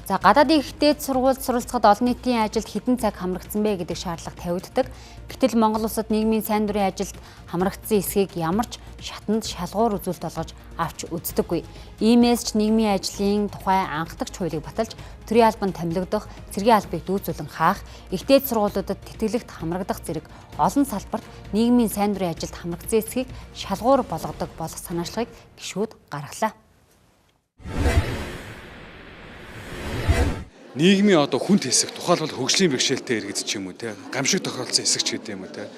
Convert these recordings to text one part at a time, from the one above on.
За, гадаадын их дээд сургуульд суралцахад олон нийтийн ажилд хэдэн цаг хамрагдсан бэ гэдэг шаардлага тавигддаг. Гэтэл Монгол улсад нийгмийн сайн дурын ажилд хамрагдсан эсэхийг ямар ч шатанд шалгуур үзүүлэлт болгож авч үздэггүй. Иймээс ч нийгмийн ажлын тухай анхдагч хуулийг баталж, төрийн албанд томилогдох, цэргийн албыг дүйцүүлэн хаах, их дээд сургуулиудад тэтгэлэгт хамрагдах зэрэг олон салбарт нийгмийн сайн дурын ажилд хамрагдсан эсэхийг шалгуур болгодог болох санаачлагыг гишүүд гаргалаа. Нийгмийн одоо хүнд хэсэг, тухайлбал хөгжлийн бэрхшээлтэй иргэд ч юм уу те, гамшиг тохиолдсон хэсэг ч гэдэг юм уу те,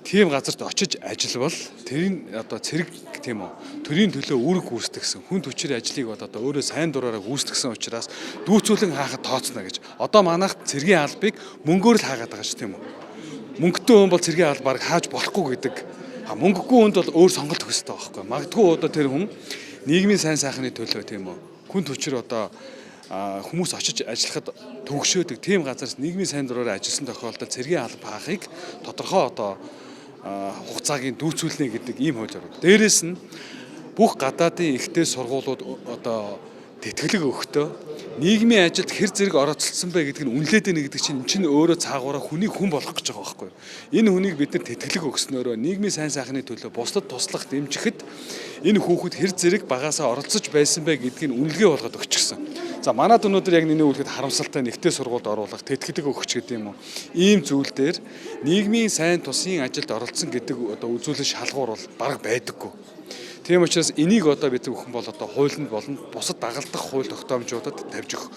тийм газарт очиж ажиллавал тэр нь одоо цэрэг тийм үү, төрийн төлөө үүрэг гүйцэтгэсэн, хүн төчөр ажлыг бол одоо өөрөө сайн дураараа гүйцэтгэсэн учраас дүүцүүлэн хаахад тооцно гэж. Одоо манайх цэргийн албыг мөнгөөр л хаагаад байгаа ч тийм үү. Мөнгөтэй хүн бол цэргийн алба бараг хааж болохгүй гэдэг. А мөнгөгүй хүнд бол өөр сонголт өгөх хэрэгтэй байхгүй. Магадгүй одоо тэр хүн нийгмийн сайн сайхны төлөө тийм үү, хүн төчөр одоо хүмүүс очиж ажиллахад төгшөөдөг тийм газараас нийгмийн сайн дураараа ажилласан тохиолдолд цэргийн алба хаахыг тодорхой одоо хугацааг нь дүүцүүлнэ гэдэг ийм хууль оров. Дээрээс нь бүх гадаадын ихтэй сургуулиуд одоо тэтгэлэг өгөхдөө нийгмийн ажилд хэр зэрэг оролцсон бэ гэдг нь үнэлээд байна гэдэг чинь энэ чинь өөрөө цаагаараа хүнийг хүн болгох гэж байгаа байхгүй юу. Энэ хүнийг бид нар тэтгэлэг өгснөөрөө нийгмийн сайн сайхны төлөө бусдад туслах, дэмжихэд энэ хүүхэд хэр зэрэг багасаа оролцож байсан бэ гэдгийг үнэлгээ болгоод өгчихсөн. За, манад өнөөдөр яг нэ үлгэд харамсалтай нэгтэй сургуульд оруулах, тэтгэлэг өгч гэдэг юм уу. Ийм зүйл дээр нийгмийн сайн тусын ажилд оролцсон гэдэг одоо үзүүлэн шалгуур бол бараг байдаггүй. Тийм учраас энийг одоо бид бүхэн бол одоо хуулинд болон бусад дагалдах хууль тогтоомжуудад тавьж өгөх.